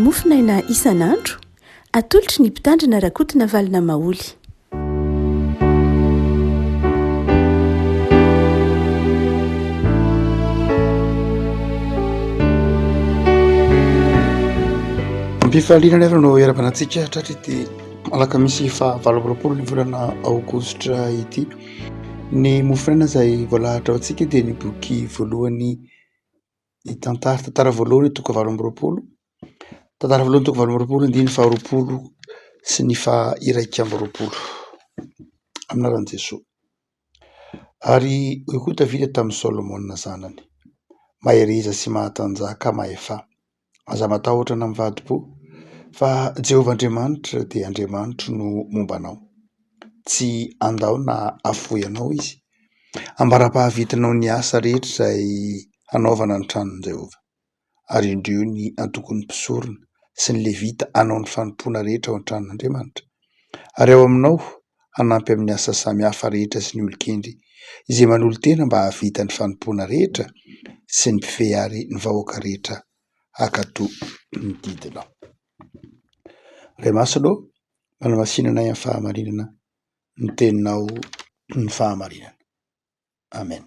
Mofonaina isan'andro, atolotry ny Mpitandrina Rakotonavalona Maholy. Am-pifaliana anefa no iarahabana antsika tratry ity alakamisy faha 28 ny volana aogositra ity. Ny mofonaina izay voalahatra ho antsika dia ny boky voalohany ny tantara, tantara voalohany toko 28, tantara voalohany toko 28 andininy faha 20 sy ny faha 21. Amin'ny anaran'i Jesoa. Ary hoy koa Davida tamin'i Solomona zanany, Mahereza sy mahatanjaha ka mahefà. Aza matahotra na mivadi-po, fa Jehovah Andriamanitra dia Andriamanitro no momba anao. Tsy handao na hahafoy anao Izy, ambara-pahavitanao ny asa rehetra izay hanaovana ny tranon'i Jehovah. Ary indreo ny antokon'ny mpisorona sy ny Levita hanao ny fanompoana rehetra ao an-tranon'Andriamanitra. Ary ao aminao hanampy amin'ny asa samihafa rehetra sy ny olon-kendry izay manolo-tena mba hahavita ny fanompoana rehetra sy ny mpifehy ary ny vahoaka rehetra hankatò ny didinao. Ray Masina ô, manamasina anay amin'ny fahamarinana, ny teninao ny fahamarinana. Amen.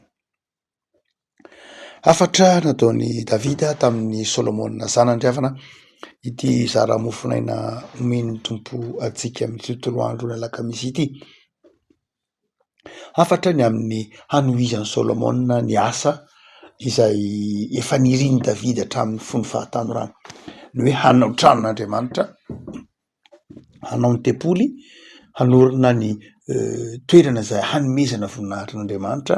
Hafatra nataon'i Davida tamin'i Solomona zanany ry havana ity zara mofonaina omen'ny Tompo antsika amin'ity tontolo andron'ny alakamisy ity. Hafatra ny amin'ny hanohizan'i Solomona ny asa izay efa nirin'i Davida hatramin'ny fony fahatanorany, ny hoe hanao tranon'Andriamanitra. hanao ny tempoly, hanorina ny toerana izay hanomezana voninahitra an'Andriamanitra.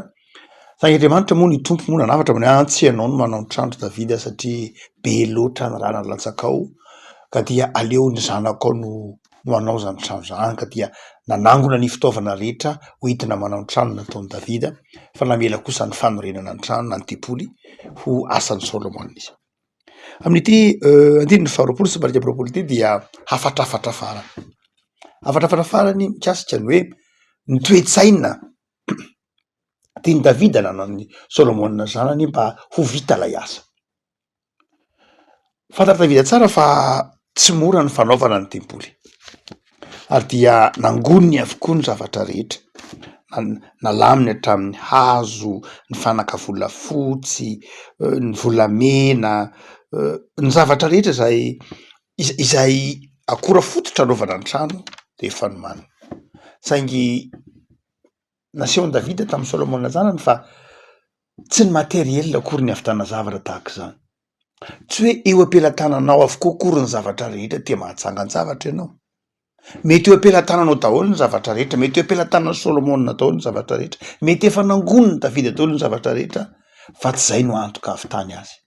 Fa Andriamanitra moa ny Tompo moa nanafatra hoe ah tsy ianao no manao ny trano ry Davida satria be loatra ny rà nalatsakao ka dia aleo ny zanakao no no hanao izany trano izany ka dia nanangona ny fitaovana rehetra ho entina manao ny trano nataon'i Davida fa namela kosa ny fanorenana ny trano na ny tempoly ho asan'i Solomona izy. Amin'ity andininy faharoapolo sy 21 ity dia hafatrafatra farany, hafatrafatra farany mikasika ny hoe ny toe-tsaina tian'i Davida nanan'i Solomona zanany mba ho vita ilay asa. Fantatr'i Davida tsara fa tsy mora ny fanaovana ny tempoly ary dia nangoniny avokoa ny zavatra rehetra, nalaminy hatramin'ny hazo, ny fanaka volafotsy, ny volamena, ny zavatra rehetra izay izay akora fototra anaovana ny trano dia efa nomaniny. Saingy nasehon'i Davida tamin'i Solomona zanany fa tsy ny materiel akory ny ahavitana zavatra tahaka izany. Tsy hoe eo am-pelatananao avokoa akory ny zavatra rehetra dia mahatsangan-javatra ianao. Mety eo am-pelatananao daholo ny zavatra rehetra, mety eo am-pelatanan'i Solomona daholo ny zavatra rehetra, mety efa nangonin'i Davida daholo ny zavatra rehetra, fa tsy izay no antoka ahavitany azy.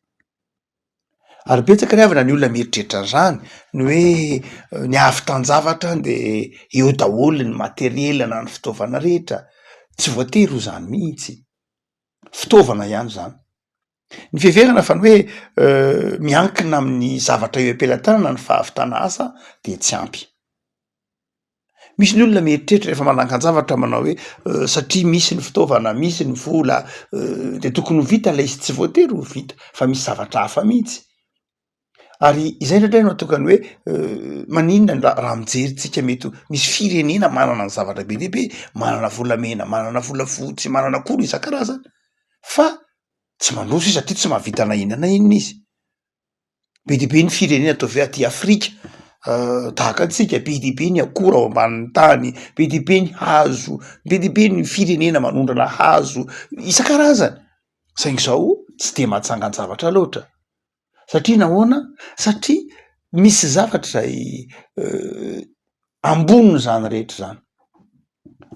Ary betsaka ry havana ny olona mieritreritra an'izany, ny hoe ny ahavitan-javatra de eo daholo ny materiel na ny fitaovana rehetra, tsy voatery ho zany mihitsy, fitaovana ihany zany. Ny fiheverana fa ny hoe miankina amin'ny zavatra eo am-pelatanana ny fahavitana asa de tsy ampy. Misy ny olona mieritreritra rehefa manangan-javatra manao hoe satria misy ny fitaovana, misy ny vola de tokony ho vita lay izy, tsy voatery ho vita fa misy zavatra hafa mihitsy. Ary izay indraindray no mahatonga ny hoe maninona raha raha mijery tsika mety ho misy firenena manana ny zavatra be dia be, manana volamena, manana volafotsy, manana akora isan-karazany fa tsy mandroso izy satria tsy mahavita na inona na inona izy. Be dia be ny firenena ataovy hoe aty Afrika tahaka antsika, be dia be ny akora ao ambanin'ny tany, be dia be ny hazo, be dia be ny firenena manondrana hazo isan-karazany, saingy zao tsy de mahatsangan-javatra loatra satria nahoana? Satria misy zavatra zay ambonin'izany rehetra zany.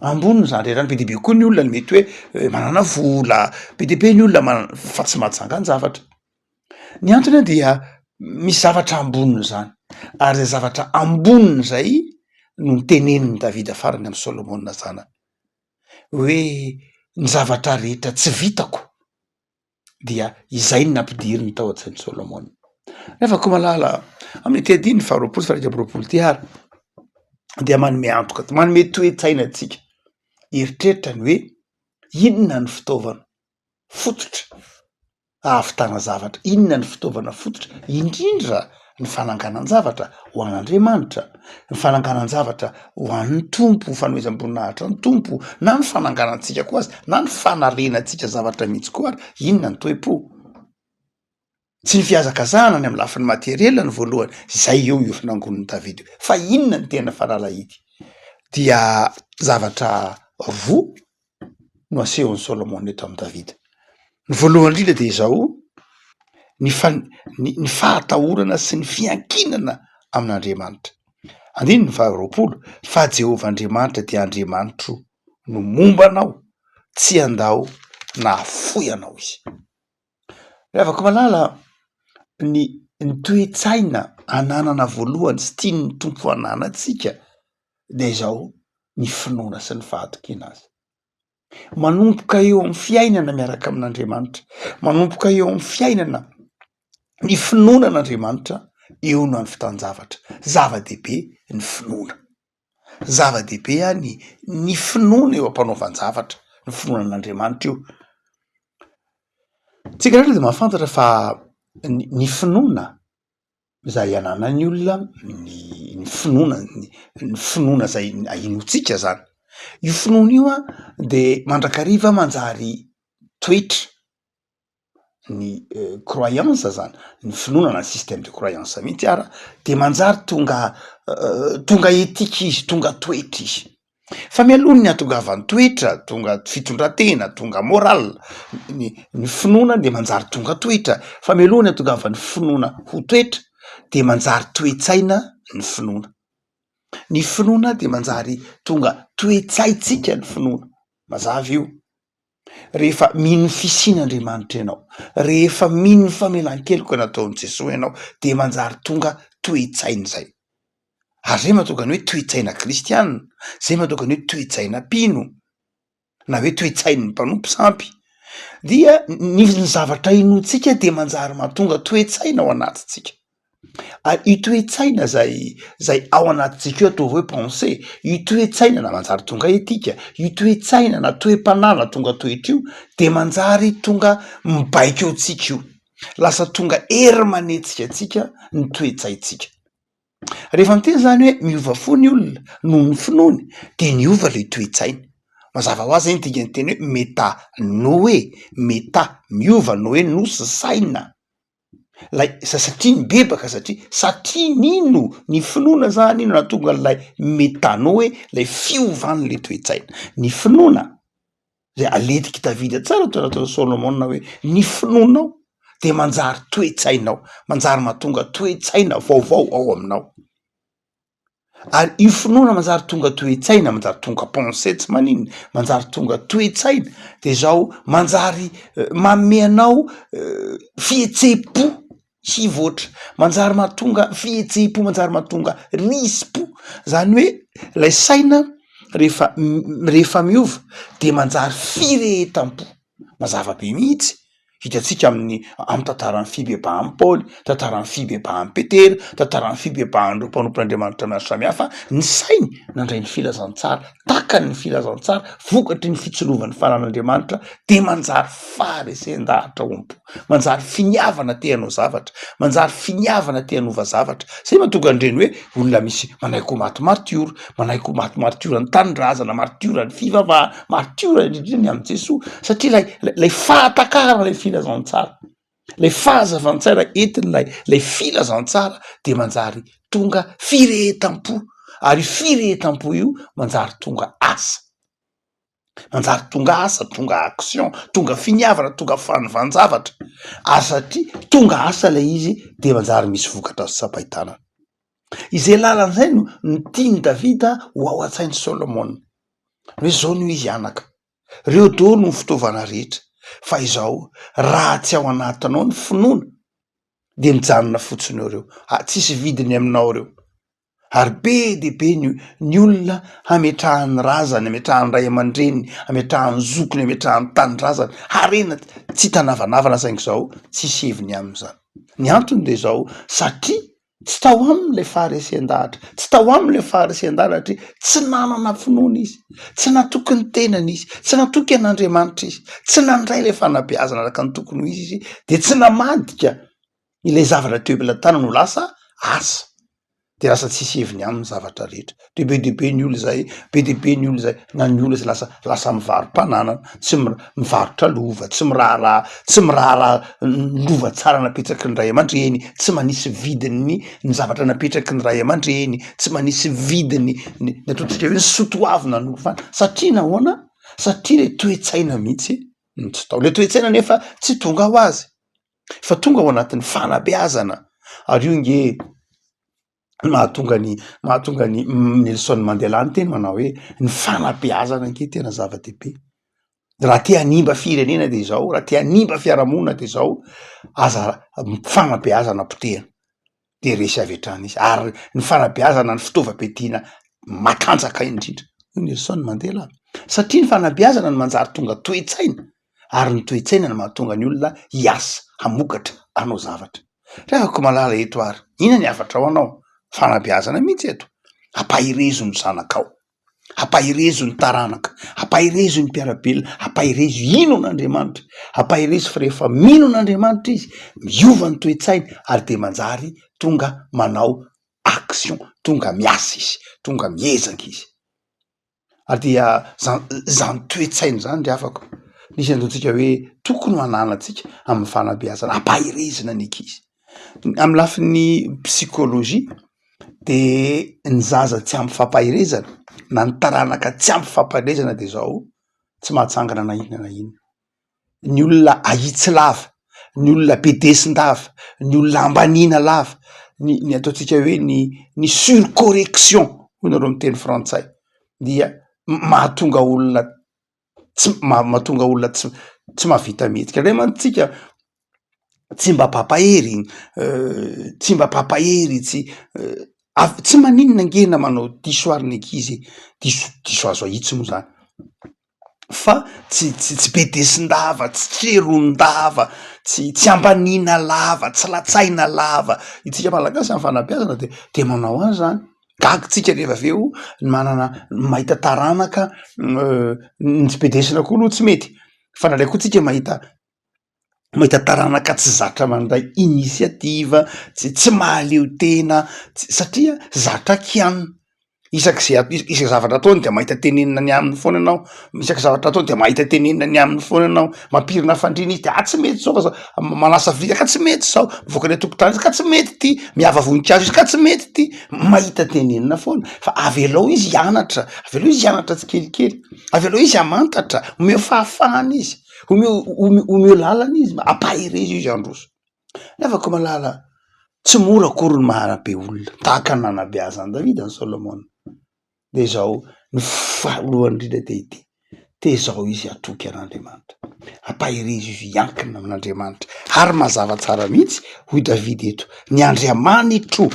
Amboniny zany rehetra zany, be dia be koa ny olona no mety hoe manana vola, be dia be ny olona manana fa tsy mahatsangan-javatra. Ny antony an dia misy zavatra ambonin'izany, ary zay zavatra ambonin'izay no notenenin'i Davida farany amin'i Solomona zanany, hoe ny zavatra rehetra tsy vitako dia izay no nampidiriny tao an-tsain'i Solomona. Nefa koa malala amin'ity andininy faharoapolo sy faha-iraika amby roapolo ity ary dia manome antoka, manome toe-tsaina antsika hieritreritra ny hoe inona ny fitaovana fototra ahavitana zavatra, inona ny fitaovana fototra indrindra. Ny fananganan-javatra ho an'Andriamanitra, ny fananganan-javatra ho an'ny Tompo, ho fanomezam-boninahitra ny Tompo, na ny fananganantsika koa aza, na ny fanarenantsika zavatra mihitsy koa ary, inona ny toe-po? Tsy ny fihazakazahana any amin'ny lafiny materiel no voalohany, izay eo io nangonin'i Davida io, fa inona no tena fanalahidy? Dia zavatra roa no asehon'i Solomona eto amin'i Davida. Ny voalohany indrindra dia izao, ny fan- ny ny fahatahorana sy ny fiankinana amin'Andriamanitra. Andininy faharoapolo, fa Jehovah Andriamanitra dia Andriamanitro no momba anao, tsy handao na hahafoy anao Izy. Ry havako malala, ny ny toe-tsaina ananana voalohany sy tian'ny Tompo ananantsika dia izao, ny finoana sy ny fahatokiana azy. Manomboka eo amin'ny fiainana miaraka amin'Andriamanitra, manomboka eo amin'ny fiainana ny finoana an'Andriamanitra, eo no hahavitan-javatra. Zava-dehibe ny finoana. Zava-dehibe ny ny finoana eo am-panaovan-javatra, ny finoana an'Andriamanitra io. Tsika rehetra dia mahafantatra fa ny ny finoana izay ananan'ny olona, ny ny finoana ny ny finoana izay inoantsika zany, io finoana io an de mandrakariva manjary toetra. ny croyance zany, ny finoana na système de croyance mihitsy ara de manjary tonga tonga éthique izy, tonga toetra izy, fa mialoha ny hahatongavan'ny toetra, tonga fitondran-tena, tonga morale, ny ny finoana de manjary tonga toetra, fa mialoha ny hahatongavan'ny finoana ho toetra de manjary toe-tsaina ny finoana, ny finoana de manjary tonga toe-tsaintsika ny finoana, mazava io. Rehefa mino ny fisian'Andriamanitra ianao, rehefa mino ny famelan-keloka nataon'i Jesoa ianao dia manjary tonga toe-tsaina izay. Ary izay mahatonga ny hoe toe-tsaina kristiana, izay mahatonga ny hoe toe-tsaina mpino, na hoe toe-tsain'ny mpanompo sampy. Dia ny ny zavatra inoantsika dia manjary mahatonga toe-tsaina ao anatintsika. Ary io toe-tsaina zay zay ao anatintsika io ataovy hoe pensée, io toe-tsaina na manjary tonga etika, io toe-tsaina na toe-panahy na tonga toetra io de manjary tonga mibaiko antsika io, lasa tonga hery manetsika antsika ny toe-tsaintsika. Rehefa miteny zany hoe miova fo ny olona noho ny finoany de niova le toe-tsainy, mazava ho azy zay ny dikan'ny teny hoe metanoe, meta miova, noe nosy saina. Lay sa satria nibebaka satria satria nino ny finoana zany no nahatonga an'ilay metanoe lay fiovan'le toe-tsaina. Ny finoana zay aletik'i Davida tsara tao anatin'i Solomona hoe ny finoanao de manjary toe-tsainao, manjary mahatonga toe-tsaina vaovao ao aminao. Ary io finoana manjary tonga toe-tsaina, manjary tonga pensée tsy maninona, manjary tonga toe-tsaina de zao manjary manome anao fihetseham-po hivoatra, manjary mahatonga fihetseham-po, manjary mahatonga risi-po, zany hoe lay saina rehefa rehefa miova de manjary firehetam-po, mazava be mihitsy. Hitantsika amin'ny amin'ny tantaran'ny fibebahan'i Paoly, tantaran'ny fibebahan'i Petera, tantaran'ny fibebahan'ireo mpanompon'Andriamanitra maro samihafa, ny sainy nandray ny filazantsara, takany ny filazantsara, vokatry ny fitsilovan'ny fanan'Andriamanitra dia manjary faharesen-dahatra ao am-po, manjary finiavana te hanao zavatra, manjary finiavana te hanova zavatra, zay mahatonga an'ireny hoe olona misy manaiky ho maty martiora, manaiky ho maty martioran'ny tanindrazana, martioran'ny fivavahana, Martiora indrindra ny amin'i Jesoa satria ilay ilay fahatakarana ilay filazantsara, ilay fahazavan-tsaina entin'ilay ilay filazantsara dia manjary tonga firehetam-po ary io firehetam-po io manjary tonga asa, manjary tonga asa, tonga action, tonga finiavana, tonga fanovan-javatra ary satria tonga asa ilay izy dia manjary misy vokatra azo tsapain-tanana. Izay lalana izay no no tian'i Davida ho ao an-tsain'i Solomona. Hoe zao no izy anaka, reo daholo ny fitaovana rehetra fa izao raha tsy ao anatinao ny finoana de mijanona fotsiny eo reo, tsisy vidiny aminao reo, ary be dia be ny ny olona hametrahany razany, hametrahany ray aman-dreniny, hametrahany zokiny, hametrahany tanindrazany, harena tsy hita anavanavana saingy zao tsisy heviny aminy zany, ny antony de zao satria Tsy tao aminy ilay faharesen-dahatra, tsy tao aminy ilay faharesen-dahatra satria tsy nanana finoana izy, tsy natoky ny tenany izy, tsy natoky an'Andriamanitra izy, tsy nandray ilay fanabeazana araka ny tokony ho izy izy, dia tsy namadika ilay zavatra teo am-pelatanany ho lasa asa de lasa tsisy heviny aminy ny zavatra rehetra, de be dia be ny olona zay, be dia be ny olona zay, na ny olona zay lasa lasa mivaro-pananana, tsy mi- mivarotra lova, tsy miraharaha tsy miraharaha ny lova tsara napetraky ny ray aman-dreny, tsy manisy vidiny ny zavatra napetraky ny ray aman-dreny, tsy manisy vidiny ny ny ataontsika hoe ny soa toavina nolovana, satria nahoana? Satria le toe-tsaina mihitsy no tsy tao, le toe-tsaina nefa tsy tonga ho azy. fa tonga ao anatin'ny fanabeazana ary io nge mahatonga ny mahatonga ny Nelson Mandela niteny manao hoe ny fanabeazana ange tena zava-dehibe, raha te hanimba firenena de izao, raha te hanimba fiarahamonina de izao, aza fanabeazana potehina de resy avy hatrany izy ary ny fanabeazana ny fitaovam-piadiana matanjaka indrindra hoy Nelson Mandela satria ny fanabeazana no manjary tonga toe-tsaina ary ny toe-tsaina no mahatonga ny olona hiasa, hamokatra, hanao zavatra. Ry havako malala eto ary, inona ny hafatra ho anao? Fanabeazana mihitsy eto, ampaherezo ny zanakao, ampaherezo ny taranaka, ampaherezo ny mpiara-belona, ampaherezo hino an'Andriamanitra, ampaherezo fa rehefa mino an'Andriamanitra izy, miova ny toe-tsainy ary dia manjary tonga manao action, tonga miasa izy, tonga miezaka izy. Ary dia zan- zany toe-tsaina zany ry havako, misy ataontsika hoe tokony ho ananantsika amin'ny fanabeazana, ampaherezina ny ankizy. Amin'ny lafiny psikôlôjia de ny zaza tsy ampy fampaherezana na ny taranaka tsy ampy fampaherezana de zao tsy mahatsangana na inona na inona. Ny olona ahitsy lava, ny olona bedesin-dava, ny olona ambaniana lava, ny ny ataontsika hoe ny ny surcorrection hoy nareo amy teny frantsay dia mahatonga olona tsy ma- mahatonga olona tsy tsy mahavita mihetsika, ndray mantsy tsika tsy mba mpampahery tsy mba mpampahery tsy av- tsy maninona ange na manao diso ary ny ankizy e, diso diso azo ahitsy moa zany. Fa tsy tsy tsy bedesin-dava, tsy tseron-dava, tsy tsy ambaniana lava, tsy latsaina lava, isika malagasy amy fanabeazana de de manao any zany, gaga tsika rehefa avy eo ny manana mahita taranaka ny tsy bedesina koa aloha tsy mety fa ndraindray koa tsika mahita mahita taranaka tsy zatra mandray initiative, tsy tsy mahaleo tena satria zatra kianina, isak'izay at- isaky zavatra ataony de mahita tenenina ny aminy foana ianao, isaky zavatra ataony de mahita tenenina ny aminy foana ianao, mampirina fandriana izy de ah tsy mety zao fa zao, manasa vilia ka tsy mety zao, mivoaka any an-tokotany izy ka tsy mety ty, miava voninkazo izy ka tsy mety ty, mahita tenenina foana fa avelao izy hianatra, avelao izy hianatra tsikelikely, avelao izy hamantatra, omeo fahafahana izy. Omeo omeo omeo lalana izy mba ampaherezo izy handroso. Nefa koa malala, tsy mora akory ny maharabe olona tahaka ny nanabeazan'i Davida an'i Solomona. De izao, ny faharoa indrindra de ity, tezao izy hatoky an'Andriamanitra, ampaherezo izy hiankina amin'Andriamanitra, ary mazava tsara mihitsy hoy Davida eto, ny Andriamanitro.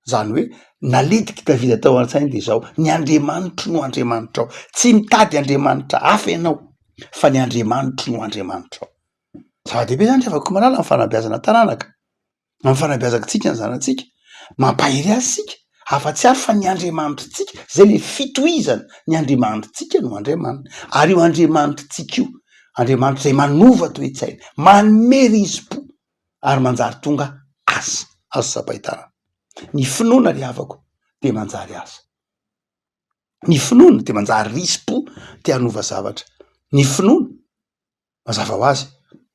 Zany hoe nalentiky Davida tao an-tsainy de zao, ny Andriamanitro no Andriamanitrao, tsy mitady Andriamanitra hafa ianao fa ny Andriamanitro no Andriamanitrao. Zava-dehibe zany ry havako malala ny fanabeazana taranaka, amin'ny fanabeazantsika ny zanatsika, mampahery azy isika, afa-tsy ary fa ny Andriamanitritsika, zay le fitohizana, ny Andriamanitritsika no Andriamaniny, ary io Andriamanitritsika io, Andriamanitra izay manova toe-tsaina, manome risi-po, ary manjary tonga asa azo tsapain-tanana. Ny finoana ry havako dia manjary asa. Ny finoana dia manjary risi-po te hanova zavatra. Ny finoana, mazava ho azy,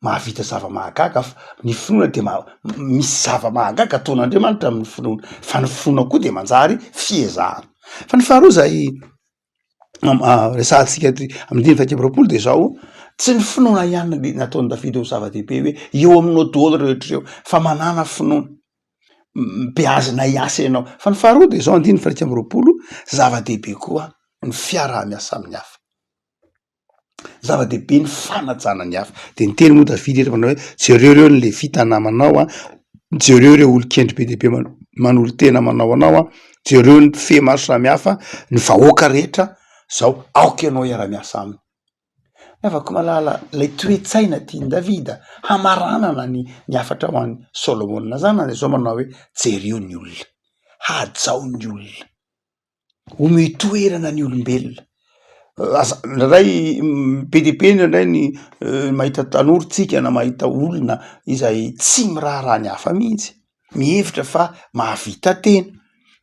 mahavita zava-mahagaga fa ny finoana dia ma- misy zava-mahagaga ataon'Andriamanitra amin'ny finoana, fa ny finoana koa dia manjary fiezahana. Fa ny faharoa izay resahantsika aty amin'ny andininy faha-iraika amby roapolo de zao, tsy ny finoana ihany no nataon'i Davida ho zava-dehibe hoe eo aminao daholo rehetra ireo fa manàna finoana, beazina hiasa ianao. Fa ny faharoa de zao andininy faha-iraika amby roapolo, zava-dehibe koa ny fiaraha-miasa amin'ny hafa. Zava-dehibe ny fanajana ny hafa. De niteny moa Davida eto manao hoe jereo ireo ny levita namanao a, jereo ireo olon-kendry be dia be manolo-tena manao anao a, jereo ny mpifehy maro samihafa, ny vahoaka rehetra zao, aoka ianao hiara-miasa aminy. Havako malala, ilay toe-tsaina tian'i Davida hamaranana ny ny hafatra ho an'i Solomona zanany zao manao hoe jereo ny olona, hajao ny olona. Omeo toerana ny olombelona, aza indraindray be dia be indraindray ny mahita tanora tsika na mahita olona izay tsy miraharaha ny hafa mihitsy. Mihevitra fa mahavita tena,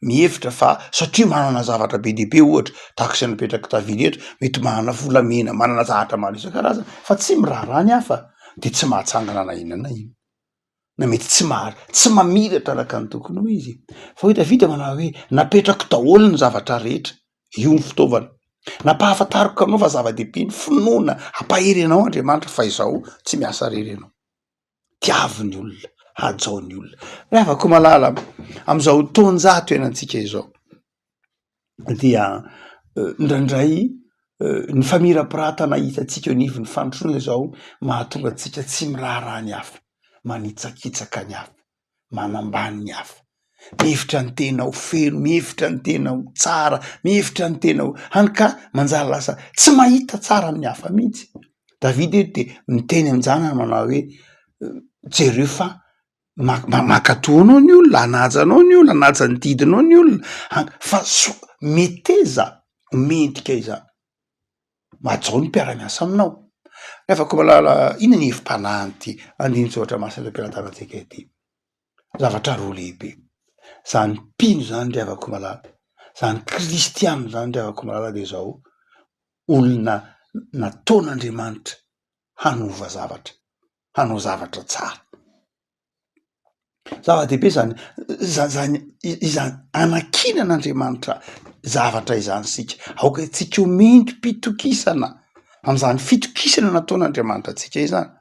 mihevitra fa satria manana zavatra be dia be ohatra tahaka izay napetrak'i Davida eto, mety manana volamena, manana zavatra maro isan-karazany fa tsy miraharaha ny hafa de tsy mahatsangana na inona na inona, na mety tsy maha- tsy mamiratra araka ny tokony ho izy. Fa hoy Davida manao hoe napetrako daholo ny zavatra rehetra, io ny fitaovana, nampahafantariko anao fa zava-dehibe ny finoana, hampahery anao Andriamanitra fa izao tsy miasa irery ianao. Tiavo ny olona, hajao ny olona. Ry havako malala, amin'izao taonjato iainantsika izao dia indraindray ny famirapiratana hitantsika eo anivon'ny fandrosoana izao mahatonga antsika tsy miraharaha ny hafa, manitsakitsaka ny hafa. manambany ny hafa, mihevitra ny tena ho feno, mihevitra ny tena ho tsara, mihevitra ny tena ho, hany ka manjary lasa tsy mahita tsara amin'ny hafa mihitsy. Davida eto de miteny amin-janany manao hoe jereo fa mankatò anao ny olona, hanaja anao ny olona, hanaja ny didinao ny olona, fa so- meteza ho mendrika izany. Hajao ny mpiara-miasa aminao. Nefa koa malala, inona ny hevi-panahin'ity andinin-tsoratra masina eto am-pelatanantsika ity? Zavatra roa lehibe. Izany mpino izany ry havako malala, izany kristiana izany ry havako malala dia izao, olona nataon'Andriamanitra hanova zavatra, hanao zavatra tsara. Zava-dehibe zany zany izany anankinan'Andriamanitra zavatra izany isika. Aoka isika ho mendri-pitokisana am'zany fitokisana nataon'Andriamanitra antsika izany.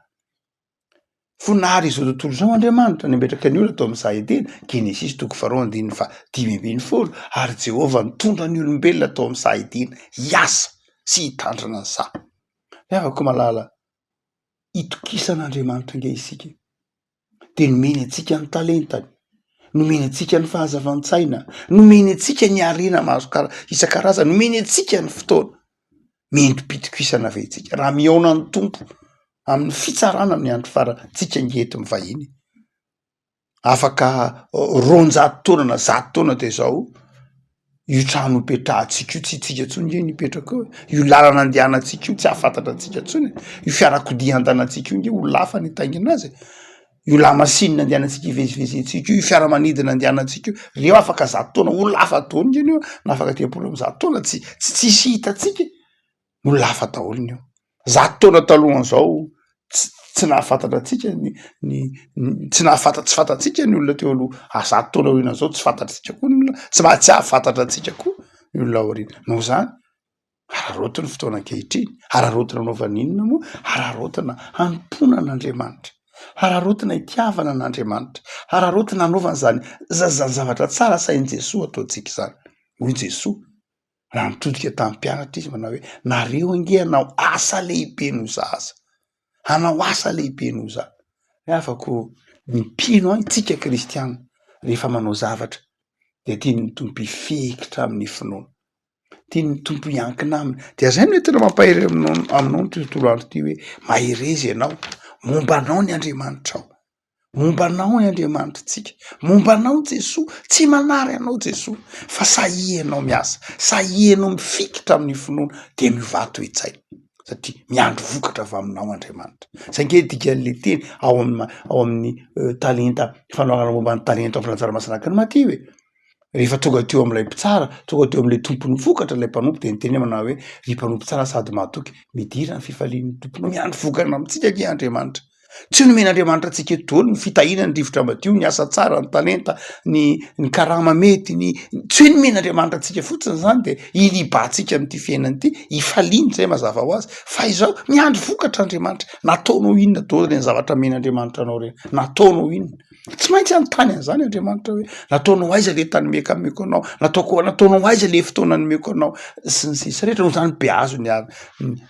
Fony nahary izao tontolo izao Andriamanitra, nametraka ny olona tao amin'ny saha Edena, Genesisy toko faharoa andininy faha-15, ary Jehovah nitondra ny olombelona tao amin'ny saha Edena hiasa sy hitandrina ny saha. Ry havako malala, itokisan'Andriamanitra ange isika e! Dia nomeny antsika ny talentany, nomeny antsika ny fahazavan-tsaina, nomeny antsika ny harena maro kara- isan-karazany, nomeny antsika ny fotoana. Mendri-pitokisana ve isika? Raha mihaona ny Tompo amin'ny fitsarana amin'ny andro farany, tsika ange eto mivahiny e! Afaka 200 taona na 100 taona de zao, io trano ipetrahantsika io tsy itsika intsony nge no hipetraka eo e, io lalana andehanantsika io tsy hahafantatra antsika intsony e, io fiarakodia andehanantsika io nge olona hafa no hitaingina azy e, io lamasinina andehanantsika hivezivezentsika io, io fiaramanidina andehanantsika io, reo afaka 100 taona olona hafa daholo nge io na afaka 130 taona tsy tsy tsisy hitantsika e. Olona hafa daholo ny eo. 100 taona talohan'izao tsy tsy nahafantatra antsika ny ny tsy nahafanta- tsy fantatsika ny olona teo aloha, ary 100 taona aorianan'izao tsy fantatsika koa ny olona, tsy mba tsy hahafantatra antsika koa ny olona aoriana. Noho izany, araraotina ny fotoana ankehitriny, araraotina anaovana inona moa? Araraotina hanompoana an'Andriamanitra, araraotina hitiavana an'Andriamanitra, araraotina hanaovana izany za- zany zavatra tsara asain'i Jesoa ataontsika izany. Hoy Jesoa, Raha nitodika tamin'ny mpianatra izy manao hoe, nareo ange hanao asa lehibe noho za aza, hanao asa lehibe noho za. Ry havako, ny mpino an, isika kristiana, rehefa manao zavatra dia tian'ny Tompo hifikitra amin'ny finoana, tian'ny Tompo hiankina aminy. Dia zay no entina mampahery aminao aminao ny tontolo andro ity hoe mahereza ianao, momba anao ny Andriamanitrao. Momba anao ny Andriamanitritsika, momba anao Jesoa, tsy manary anao Jesoa fa sahia ianao miasa, sahia ianao mifikitra amin'ny finoana de miovà toe-tsaina satria miandry vokatra avy aminao Andriamanitra. Zay nge dikan'le teny ao amin'ny ao amin'ny talenta fanoharana momba ny talenta ao filazantsara masina araka ny Matio e. Rehefa tonga teo amin'ilay mpitsara, tonga teo amin'ilay tompon'ny vokatra ilay mpanompo de niteny manao hoe ry mpanompo tsara sady mahatoky, midira ny fifalian'ny tomponao, miandry vokatra amintsika ange Andriamanitra. Tsy nomen'Andriamanitra antsika eto daholo ny fitahiana, ny rivotra madio, ny asa tsara, ny talenta, ny ny karama mety, ny tsy hoe nomen'Andriamanitra antsika fotsiny zany de ilibantsika amin'ity fiainana ity, ifaliana zay mazava ho azy, fa izao miandry vokatra Andriamanitra, nataonao inona daholo ireny zavatra nomen'Andriamanitra anao ireny, nataonao inona? Tsy maintsy hanontany an'izany Andriamanitra hoe nataonao aiza le tany nomeko nomeko anao, nataoko nataonao aiza le fotoana nomeko anao sy ny sisa rehetra. Noho izany beazo ny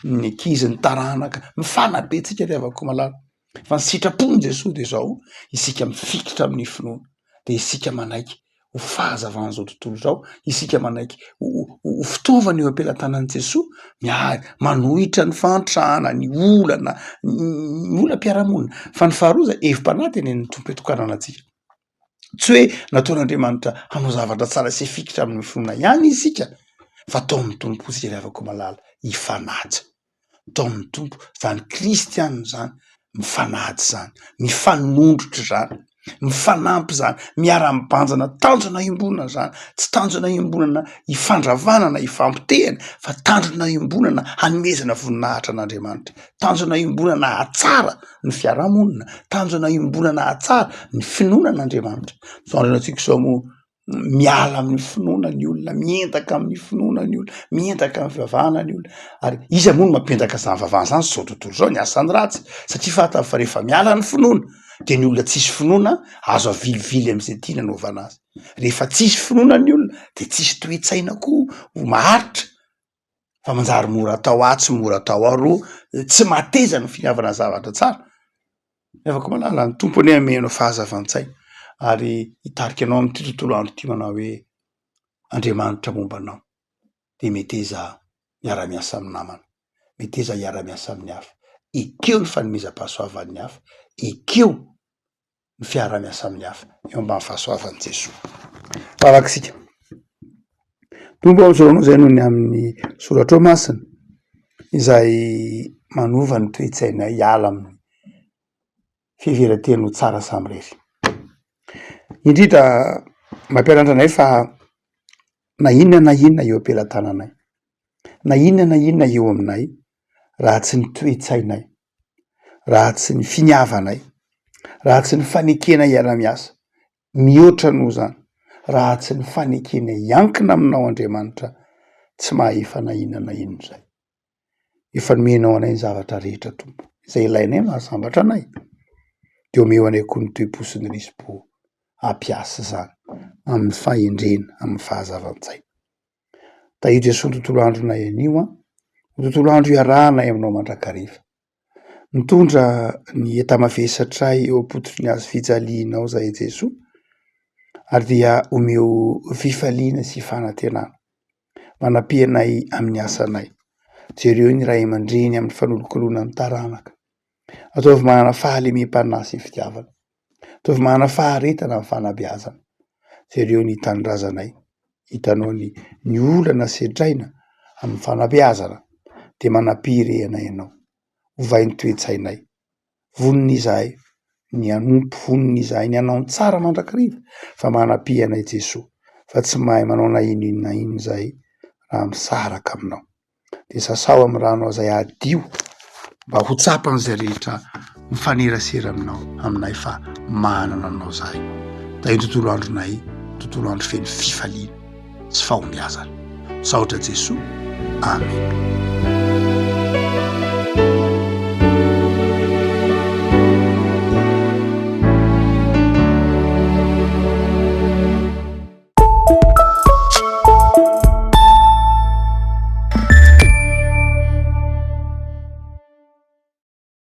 ny ankizy, ny taranaka, mifanabe tsika ry havako malala. Fa ny sitrapon'i Jesoa de zao, isika mifikitra amin'ny finoana, de isika manaiky ho fahazavan'izao tontolo izao, isika manaiky ho ho fitaovana eo am-pelatanan'i Jesoa, miady, manohitra ny fahantrana, ny olana, ny olam-piarahamonina. Fa ny faharoa zay, hevi-panahy tenenin'ny Tompo eto ka antsika. Tsy hoe nataon'Andriamanitra hanao zavatra tsara sy hifikitra amin'ny finoana ihany isika, fa taomin'ny Tompo isika ry havako malala, hifanaja. Taomin'ny Tompo, zany kristianina zany, mifanaja zany, mifanondrotra izany. Mifanampy izany, miara-mibanjina tanjona iombonana izany, tsy tanjona iombonana ifandravana na ifampotehana fa tanjona iombonana hanomezana voninahitra an'Andriamanitra, tanjona iombonana hahatsara ny fiarahamonina, tanjona iombonana hahatsara ny finoana an'Andriamanitra. Izao andro iainantsika izao moa miala amin'ny finoana ny olona, miendaka amin'ny finoana ny olona, miendaka amin'ny fivavahana ny olona, ary iza moa no mampiendaka izany vavahana izany? Zao tontolo izao, ny asan'ny ratsy, satria fantany fa rehefa miala ny finoana de ny olona tsisy finoana azo avilivily am'izay tiany anaovana azy, rehefa tsisy finoana ny olona de tsisy toe-tsaina koa ho maharitra fa manjary mora atao atsy, mora atao aroa, tsy mateza ny finiavana zavatra tsara. Nefa koa malala ny Tompo anie hanome anao fahazavan-tsaina ary hitarika anao amin'ity tontolo andro ity manao hoe Andriamanitra momba anao de meteza miara-miasa amin'ny namana, meteza hiara-miasa amin'ny hafa, ekeo ny fanomezam-pahasoavan'ny hafa, ekeo ny fiara-miasa amin'ny hafa eo ambany fahasoavan'i Jesoa. Vavaka isika. Tompo ô, misaotra anao izay noho ny amin'ny soratrao masina izay manova ny toe-tsainay hiala amin'ny fiheveran-tena ho tsara samirery. Indrindra mampianatra anay fa na inona na inona eo am-pelatananay, na inona na inona eo aminay raha tsy ny toe-tsainay, raha tsy ny finiavanay, raha tsy ny fanekena hiara-miasa, mihoatra noho izany, raha tsy ny fanekena hiankina aminao Andriamanitra, tsy mahefa na inona na inona izay. Efa nomenao anay ny zavatra rehetra Tompo, izay ilainay mahasambatra anay, de omeo anay koa ny toe-po sy ny risi-po hampiasa izany amin'ny fahendrena, amin'ny fahazavan-tsaina. Tahio Jesoa ny tontolo andronay anio an, ho tontolo andro iarahanay aminao mandrakariva. Mitondra ny enta-mavesatray eo am-pototry ny hazo fijalianao izahay Jesoa ary dia omeo fifaliana sy fanantenana. Manampia anay amin'ny asanay. Jereo ny ray aman-dreny amin'ny fanolokoloana ny taranaka. Ataovy manana fahalemem-panahy sy fitiavana. Ataovy manana faharetana amin'ny fanabeazana. Jereo ny tanindrazanay. Hitanao ny ny olana sedraina amin'ny fanabeazana dia manam-pirehana ianao. Ovay ny toe-tsainay. Vonona izahay ny hanompo, vonona izahay ny hanao ny tsara mandrakariva fa manampia anay Jesoa fa tsy mahay manao na inona na inona izahay raha misaraka aminao. Dia sasao amin'ny ranao izay hadio mba ho tsapan'izay rehetra mifanerasera aminao aminay fa manana anao izahay. Tahio ny tontolo andronay, tontolo andro feno fifaliana sy fahombiazana. Misaotra Jesoa. Amen.